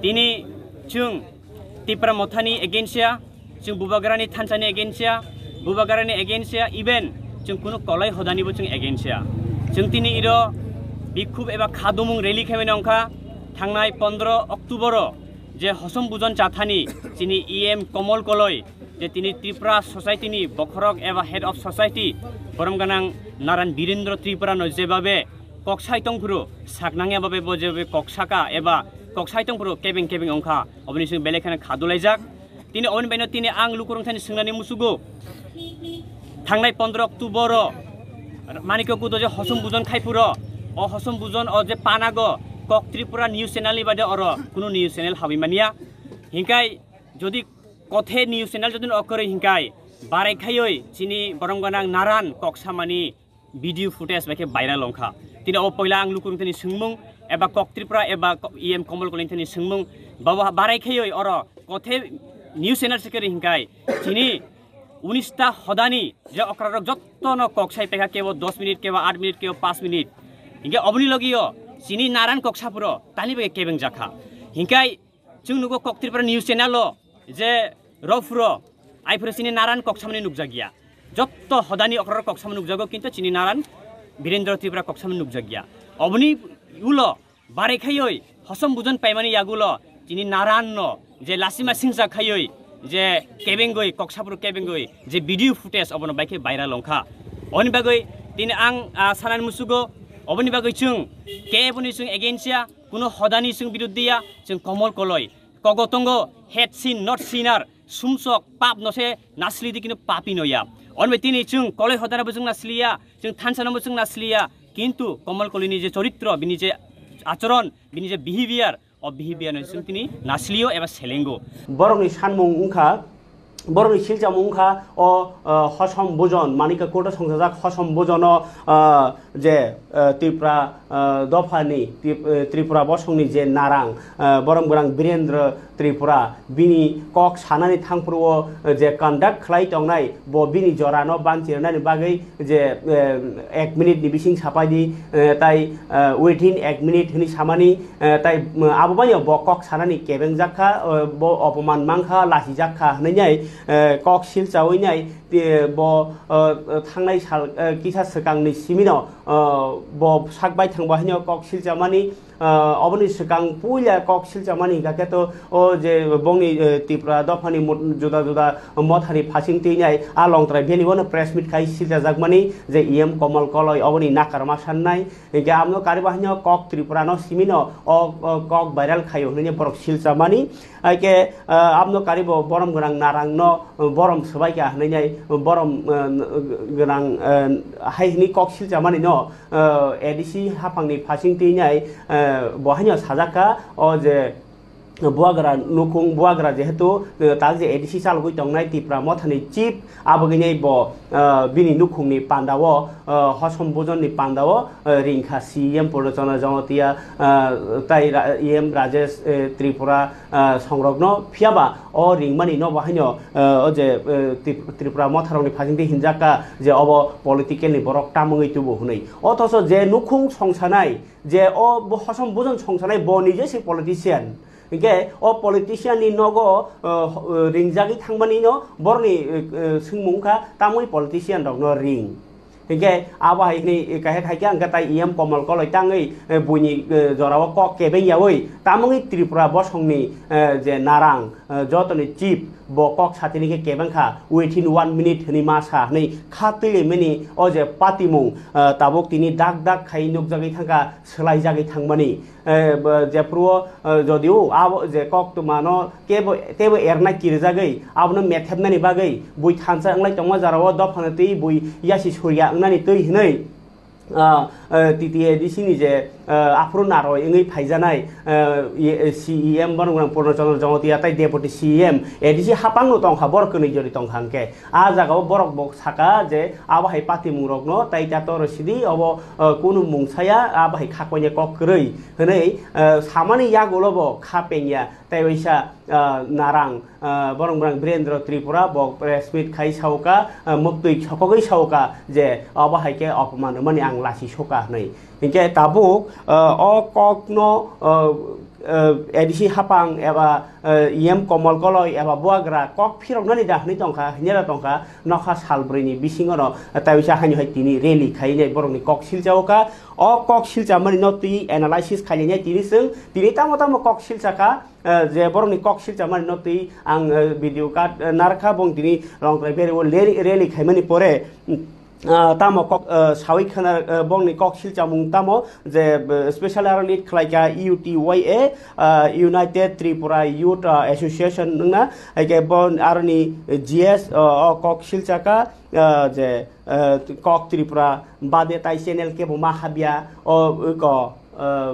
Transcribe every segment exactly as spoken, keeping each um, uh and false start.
Tini chwng Tipra Mothani against ya, chwng Bubagrani thansani against ya, Bubagrani against ya, even chwng kunu kolai hodanibo chwng against ya. Chwng tini iro bikhub eba khadumung rally khaimani ongkha thangnai pondro October o je hosom bujon chathani chini E M Komol Koloi je tini Tripura society ni bokhorok eba head of society borom ganang Naran Birendra Tripura no jebabe kok sai tongphuru saknang eba be bo je be kok saka eba kok sai tongphuru kebeng kebeng ongkha oboni sing belai kheno khadulaijak. Tini oboni baino tini ang lukurung thani swngnani musugo. Thangnai pondro October o Manikya Kudo je hosom bujon khaipuro, o hosom bujon o je panago kok Tripura news channel ni bade oro kunu news channel hawi mania. Hinkai jodi kothe news channel jodi okoroi hinkai barai khaioi chini borom ganang Naran kok samani video footage bai khe viral ongkha. Tini o poila ang lukurung thani sungmung eba kok Tripura eba ko-, E M Komol Koloi thani sungmung babo barai khaioi oro kothe news channel sekeri hinkai chini unista hodani je okrarok jottono kok sai pekha kebo dos minute kebo aat minute kebo paanch minute hinke oboni logio chini Naran kok sapuro tani bai kebeng jakha hinkai chwng nugo kok Tripura news channel o je rophuro aiphuro chini Naran kok samani nukjakya. Jotto hodani okrarok kok samani nukjago kintu chini Naran Birendra Tripura kok samani nukjakya. Oboni ulo barai khaioi hosom bujon paimani yagulo chini Naran no je lasima singsa khaioi je kebengoi kok sapuro kebengoi je video footage obono bai khe viral ongkha. Oni bagoi tini ang, ah, sanani musugo oboni bagoi chwng keboni chwng against ya kuno hodani chwng biruddhi ya chwng Komol Koloi kogo tongo head sin not sinner sumsok pap no se nasli di kino papi no ya. Oni bai tini chwng Koloi hodana bo chwng nasli ya chwng thansa no bo chwng nasli ya kintu Komol Koloi ni je choritro bini je achoron bini je behavior o behavior no chwng tini naslio eba selengo. Borokni sanmung wngkha, borokni silchamung wngkha o, o, hosom bujon, Manikya Kudo songchajak hosom bujono, o, je, o, Tripura, o, dophani, Trip-, o, Tripura bosongni je Naran, o, borom gwnang Birendra Tripura, bini kok sanani thangphuru o, o, je conduct khlai tongnai, bo bini jorano banchi rwnani bagwi je, o, ek minute ni bising sapai di, o, tai, o, within ek minute hwnwi samani, eh, tai, mm, abo bai bo kok sanani kebeng jak kha, eh, bo opoman mang kha, lasi jak kha hwnwi nai, eh, kok silchawi nai, eh, bo, eh, thangnai sal, eh, kisa swkang ni simi no, eh, bo sak bai thang bo haino kok silchamani, eh, oboni swkang puila kok silchamani hingkha khe to o je bongni, eh, Tripura dophani mot-, juda juda mothani phasing twi nai a Longtrai valley o no press meet khai silchajak mani je E M Komol Koloi oboni nakarma sannai. Hinkhe amno kariba haino kok Tripura no simi no o, o kok viral khaio hwnwi borok silchamani. Haikhe, ah, amno karibo borom gwnang Naran no borom swbaikha hwnwi nai borom, ah, gwnang, ah, hai hwnwi kok silchamani no, ah, A D C haphangni phasing twi nai, ah, bo haino sajakha o je, Bubagra nukhung, Bubagra jehetu, eh, tak je A D C chalogwi tongnai Tipra Mothani chief, abogwinai bo, eh, bini nukhungni pandao, eh, hosom bujonni pandao, eh, ringkha C E M Purna Chandra Jamatia, eh, tai ra-, E M Rajesh, eh, Tripura, eh, songrokno. Phiyaba o ringmani nobo haino, eh, o je, eh, Trip-, Tripura Motharokni phasingtwi hinjakha je obo political ni borok tamungwi tubu hwnwi. Othocho je nukhung songsanai, je o bo hosom bujon songsanai bo nije se politician. Hinkhe o politician ni nogo, uh, uh, ringjagwi thangmani no borokni, uh, uh, swngmung wngkha tamoni politician rokno ring. Hinkhe abo hai hwnwi, uh, kahek hai khe ang khe tai E M Komol Koloi tangwi, uh, buini, uh, jorao kok kebeng yaui tamoni Tripura bosongni, uh, je Naran, uh, jotoni chief bo kok satini khe kebeng kha within one minute hwnwi ma sa hwnwi kha twilaimani o je patimung, uh, tabuk tini dak dak khai nukjagwi thangkha swlaijagwi thangmani. Eh, bo, jephuru o, eh, jodio abo je koktwmano kebo, teibo erna kirijagwi, abono methepnani bagwi bui thansa wnglai tongma jorao dophano twi bui yasi surya wngnani twi hwnwi, ah, eh, T T A D C ni je, eh, aphuru naroi wngwi phaijanai, eh, ye-, C E M bono gwnang Purna Chandra Jamatia tei Deputy C E M, A D C haphangno tongkha, borok kwnwi jori tongkha hwnkhe. A jagao borok bo saka je abo hai patimung rokno tai ta toro sidi obo, eh, kunu mung saya abo hai kha koine kok kwrwi hwnwi, eh, samani yagulo bo kha pengya tai waisa, eh, Naran, eh, borok borang Birendra Tripura bo press meet khai sauka, eh, muktwi sokogwi sauka je obo hai khe opoman rwmani ang lasi soka hwnwi. Hinkhe tabuk, eh, o kokno, eh, eh, A D C hapang eba, eh, E M Komol Koloi eba buagra kok phiroknani da hwnwi tongkha, hwnwi da tongkha, nokha sal brwini bisingono, eh, taisa haino hai tini rally khainai borokni kok silchao kha. O kok silchamani no twi analysis khainai tini chwng, tini tamo tamo kok silchakha, eh, je borokni kok silchamani no twi ang, eh, video card, eh, narkha bong tini Longtrai Beri o rally, rally khaimani pore, mm, ah, tamo kok, ah, sawi khana, ah, bongni kok silchamung tamo je, ah, special aro lead khlaika U T Y A, ah, United Tripura Youth, ah, Association wngna, hai khe bo aroni G S, ah, o kok silchaka, ah, je, ah, kok Tripura bade tai channel kebo ma habya, o, ko, ah,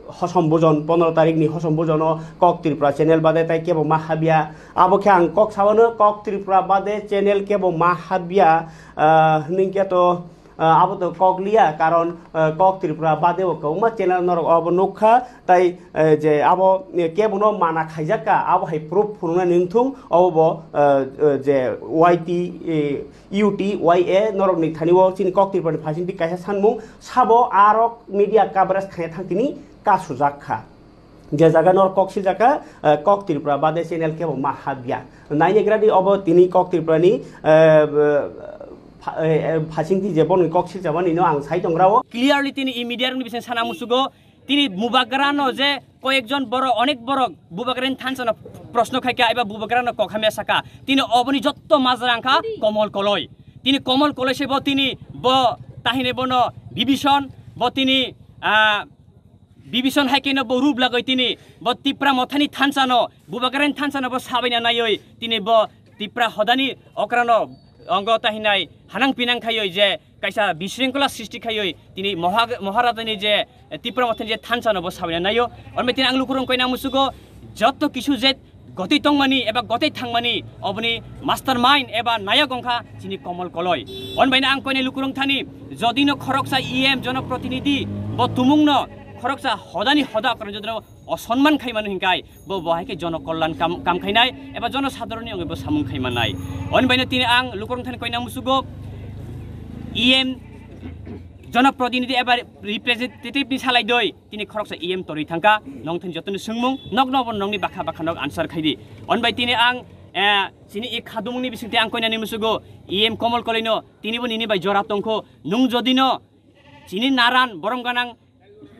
hosom bujon, pondro tarikni hosom bujono kok Tripura channel bade tai kebo ma habya. Abo khe ang kok sawano kok Tripura bade channel kebo ma habya, ah, hwnwi khe to, ah, abo to kok liya, karon, ah, kok Tripura bade bo kwbangma channel norok obo nukha, tai, eh, je abo, eh, kebono mana khaijak kha, abo hai proof phunuknani wngthung, obo bo, eh, eh, je Y T, eh, U T Y A norokni thani o chini kok Tripura ni phaisingtwi kaisa sanmung sabo arok media coverage khaina thang tini kasujak kha. Je jaga nor kok siljak kha, eh, kok Tripura bade channel kebo ma habya. Naini gradi obo tini kok Tripura ni, eh, pha-, eh, eh, phaisingtwi je bono kok siljamani no ang sai tongrao. Clearly tini e media rokni bising sana musugo, tini Bubagra no je koyekjon borok, onek borok Bubagra ni thansa no proshno khaikha eba Bubagra no kok hamya saka. Tini oboni jotto majra wngkha Komol Koloi. Tini Komol Koloi se bo tini bo tahine bono Bibison, bo tini, ah, Bibison hai khe no bo rup lagoi tini bo Tipra Mothani thansa no, Bubagra ni thansa no bo sabaina naioi tini bo Tipra hodani okra no ongo tahinai hanang pinang khaioi je kaisa bisringkola srishti khaioi tini Moha-, Moharajani je Tipra Mothani je thansa no bo sabaina naio. Onbai tini ang lukurung koina musugo jotto kisu je gotwi tongmani eba gotwi thangmani oboni mastermind eba nayok wngkha chini Komol Koloi. Onbaino ang koinai lukurung thani jodi no khoroksa E M jonoprotinidhi bo tumung no khoroksa hodani hoda okra jodi no osonman khaimano hinkai bo bo hai khe jono kollan kam, kam khainai eba jono sadharonni wngwi bo samung khaimannai. Onbaino tini ang lukurung thani koina musugo E M jonoprotinidhi eba representative ni salai doi tini khoroksa E M torwi thangkha, nong thani jotono swngmung, nokno bo nongni bakha bakha nok answer khaidi. Onbai tini ang, eh, chini e khadumungni bisingtwi ang koinani musugo E M Komol Koloino tini bo nini bai jora tongkho, nung jodi no chini naran borom ganang,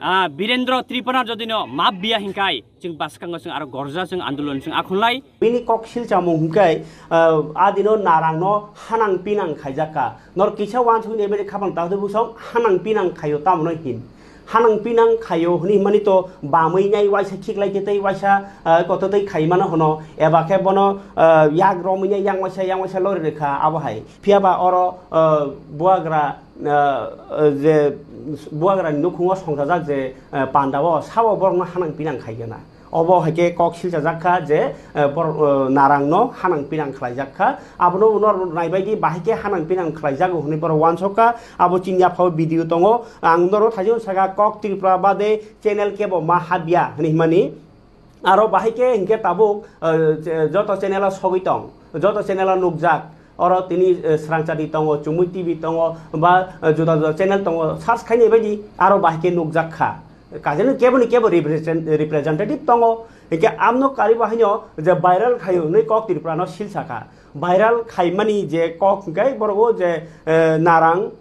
ah, Birendra Tripura jodi no map biya hinkai, chwng bwskango chwng aro gorja chwng andolon chwng akhunlai. Bini kok silchamung hwnkhe, ah, adino narangno hanang pinang khaijak kha. Nor kisa wansugni ebeni khapang takhde busong hanang pinang khaio tamono hin. Hanang pinang khaio hwnwi himani to bamwi nai waisa khiklai tei waisa, ah, kototwi khaimano hwno. Eba khe bono, ah, yak romwi nai yang waisa yang waisa lori rwkha abo hai. Phiya ba oro, ah, buagra, ah, je buagrani nukhungo songchajak je, ah, pandao sabo borokno hanang pinang khaigena. Obo hai khe kok silchajak kha je, eh, bor-, eh, narangno hanang pinang khlaijak kha. Abono uno naibaidi bahai khe hanang pinang khlaijago hwnwi borok uansuk kha. Abo chini yaphao video tongo. Ang norok thaijwng saka kok Tripura bade channel kebo ma habya hwnwi himani. Aro bahai khe hinkhe tabuk, eh, je-, joto channel o sogwi tong, joto channel o nukjak. Oro tini, eh, Srangchati tongo, Chumui T V tongo, ba, eh, juda juda channel tongo. Search khainai baidi aro bahai khe nukjak kha. Kajeno keboni kebo represent-, representative tongo. Hinkhe amno karibo haino je viral khaio hwnwi kok Tripura no silsa kha. Viral khaimani je kok hinkhe borok o je, eh, narang,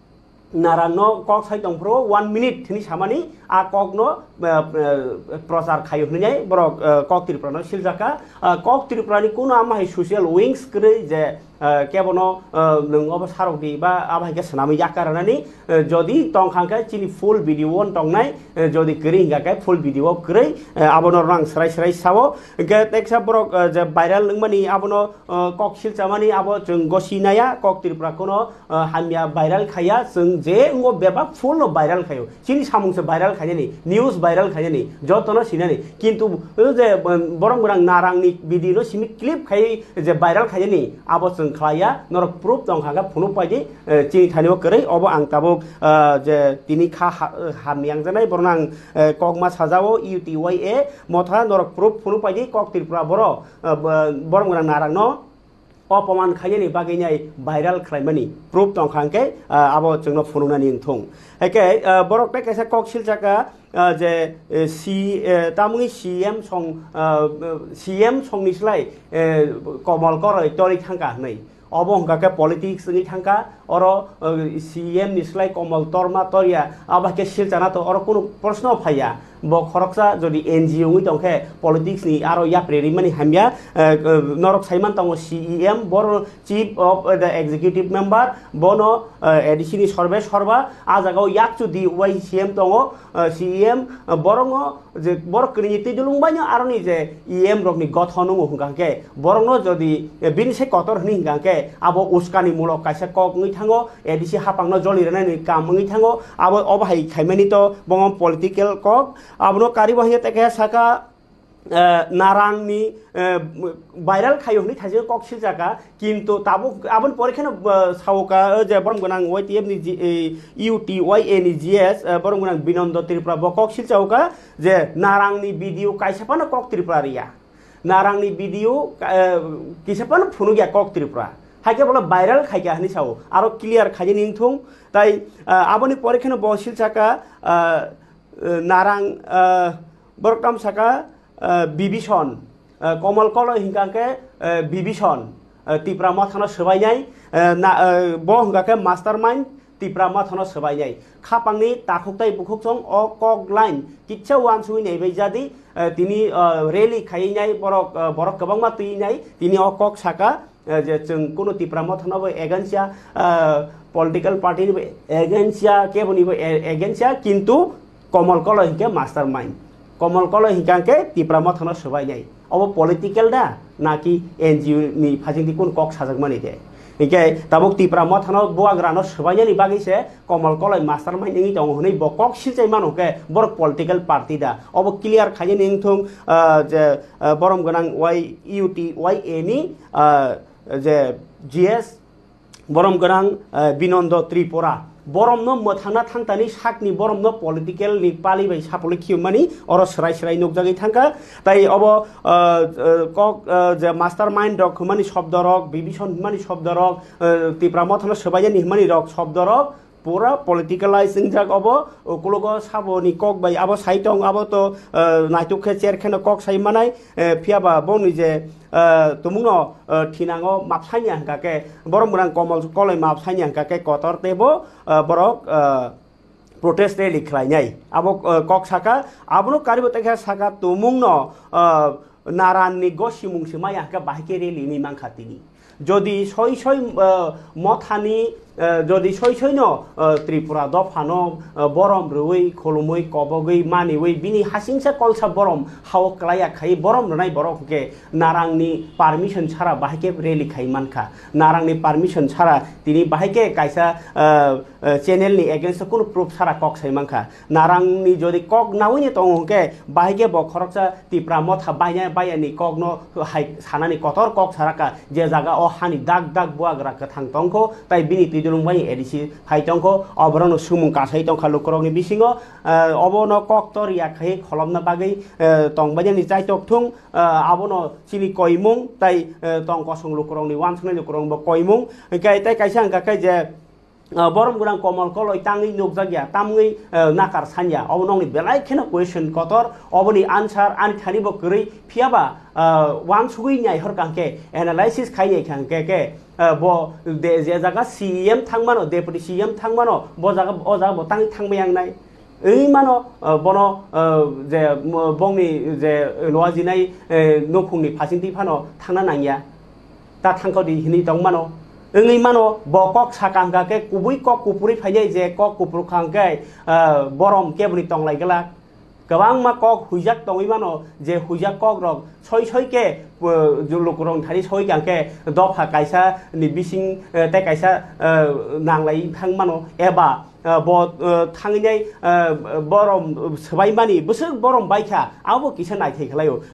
narang no kok sai tongphuru one minute hwnwi samani a kok no, eh, eh, prochar khaio hwnwi borok, eh, kok Tripura no silsa kha. Ah, kok Tripura ni kuno ama hai social wings kwrwi je, ah, kebono, ah, nwng obo sarok di ba abo hai khe swnamwi yakar rwnani, ah, jodi tong kha khe chini full video o tongnai, ah, jodi kwrwi hingka khe full video o kwrwi, ah, abono rang srai srai sao. Hingke teksa borok, ah, je viral wngmani abono, ah, kok silchamani abo chwng gosi naya, kok Tripura kuno, ah, hamya viral khaya, chwng je wngo bebak full no viral khayo. Chini samung se viral khainani, news viral khainani, jotono sinani. Kintu, o je, um, borok mwnang narangni video no simi clip khai je viral khainani, abo chwng khlaiya, norok proof tong kha khe phunuk paidi, eh, chini thani o kwrwi, obo ang tabuk, ah, je tini kha ha-, hamya wngjaknai, borok nang, eh, kokma sajao U T Y A, motha norok proof phunuk paidi, kok Tripura boro, eh, bo-, borok mwnang narang no. Opoman khainani bagwi nai viral khlaimani proof tongkha hwnkhe, ah, abo chwngno phunuknani wngthung. Hake, ah, borok tei kaisa kok silchaka, ah, je, eh, si, eh, tamni C M song, ah, C M songni slai, eh, Komol Koloi torwi thangkha hwnwi. Obo hwnkha khe politics wngwi thangkha, oro, eh, C M ni slai Komol torma torya, abo hai khe silchana to oro kunu proshno phaiya. Bo khoroksa jodi N G O wngwi tongkhe politics ni aro yapri rimani hamya, eh, eh, norok saiman tongo C E M, boro Chief of the Executive Member, bono, eh, A D C ni sorbe sorba, a jagao yakchu di Y C M tongo, eh, C E M, eh, borokno je borok kwrwini twi dulung baino aroni je E M rokni gothon wngo hwnkha khe, borokno jodi, eh, bini se kotor hwnwi hwnkha khe, abo uskani mulok kaisa kok wngwi thango, A D C hapangno joli rwnani kam wngwi thango, abo, obo hai khaimani to bongo political kok, abono karibo hwnkhe tei khe saka, eh, narangni, eh, viral khaio hwnwi thaising kok silchaka, kintu tabuk aboni pore kheno, eh, saoka, eh, je borom gwnang Y T F ni G-, eh, U T Y A ni G S, eh, borom gwnang Binondo Tripura bo kok silchaoka je narangni video kaisa phano kok Tripura riya. Narangni video, eh, kisa phano phunukya kok Tripura. Hai khe bono viral khaikha hwnwi sao. Aro clear khainani wngthung. Tai, eh, aboni pore kheno bo silchaka, eh, eh, narang, eh, borok tam saka, eh, Bibison, eh, Komol Koloi hingka khe, eh, Bibison, eh, Tipra Mothano swbainai, eh, na, eh, bo hingka khe mastermind Tipra Mothano swbainai. Khapangni takhuk tai bukhuk song o kok line kitsa uansugwi naibai jadi, eh, tini, eh, rally khaiwi nai borok, eh, borok kwbangma twi nai tini o kok saka, eh, je chwng kunu Tipra Mothano bo against ya, eh, political party ni bo against ya, kebo ni bo a-, against ya, kintu Komol Koloi hingke mastermind. Komol Koloi hingke angke Tipra Mothano swbainai. Obo political da, naki N G O ni phasingdi kun kok sajakmani de? Hingke tabuk Tipra Mothano buagrano swbainani bagwi se Komol Koloi mastermind wngwi tongo hwnwi bo kok silchai mano hwnkhe borok political party da? Obo clear khainani wngthung, ah, je, ah, borom gwnang Y U T Y A ni, ah, je G S borom gwnang, eh, Binondo Tripura. Boromno mwthangna thangtani sakni boromno political ni pali bai sapolwi khiyumani oro swrai swrai nukjagwi thangkha. Tai obo, eh, eh, kok, eh, je mastermind rok hwnmani shobdorok, Bibison hwnmani shobdorok, eh, Tipra Mothano swbaiyani hwnmani rok shobdorok pura politicalize wngjak obo. Ukulogo saboni kok bai abo sai tong, abo to, eh, naituk khe cher kheno kok sai manai, eh, phiya ba boni je, eh, tumungno, eh, thinango map sanya hingka khe, borok mwnang Komol Koloi map sanya hingka khe kotor teibo, eh, borok, eh, protest rally khlainai. Abo, eh, kok saka, abono karibo tei khe saka tumungno, eh, naranni gosimung se maya hingka bahai khe rally wngwi mankha tini. Jodi soi soi, eh, mothani, eh, jodi soi soino, eh, Tripura dophano, eh, borom rwui, khulumui, kobogwi, maniui, bini hasingsa kolsa borom hao klaiya khai borom rwnai borok hwnkhe narangni permission sara bahai khe rally khai mankha. Narangni permission sara tini bahai khe kaisa, eh, eh, channel ni against o kunu proof sara kok sai mankha. Narangni jodi kok naui ni tongo hwnkhe, bahai khe bo khoroksa Tipra Motha baina baiya ni kok no hai sanani kotor kok saraka, je jaga o hani dak dak buagra kwthang tongkho, tai bini twidulung bai A D C phai tongkho, oborok no sumung kasai tongkha lukurok ni bisingo, eh, obo no kok tor ya khai kholomna bagwi, eh, tong baina ni chaitok thung, eh, abono chini koimung tai, eh, tong kosong lukurok ni wansuknai lukurok bo koimung, hwnkhe tai kaisa hwnkha khe je, ah, borom gwnang Komol Koloi tangwi nukjakya, tamwi, ah, nakar sanya, obo nokni belai kheno question kotor, oboni answer ani thani bo kwrwi, phiyaba, ah, wansugwi naihor kha hwnkhe, analysis khai nai kha hwnkhe khe, ah, bo de-, je jaga C E M thangmano, deputy C E M thangmano, bo jaga, o jaga bo tangwi thangmaya wngnai. Wngwi mano, ah, bono, ah, je, mo-, bongni je luajinai, eh, nukhungni phasingtwi phano thangna nangya. Ta thangkho di hinwi tong mano. Wngwi mano, bo kok saka hwnkha khe kubui kok kupurwi phainai, je kok kupur kha hwnkhe, ah, borom keboni tonglai glak. Kwbangma kok huijak tongwi mano, je huijak kok rok soi soi khe, ah, lukurok thani soi kha hwnkhe dopha kaisa ni bising, eh, tei kaisa, eh, nanglai thang mano, eba ah, bo, ah, thangwi nai, ah, borom swbaimani bwswk borom baikha, abo kisa naithai khlaio.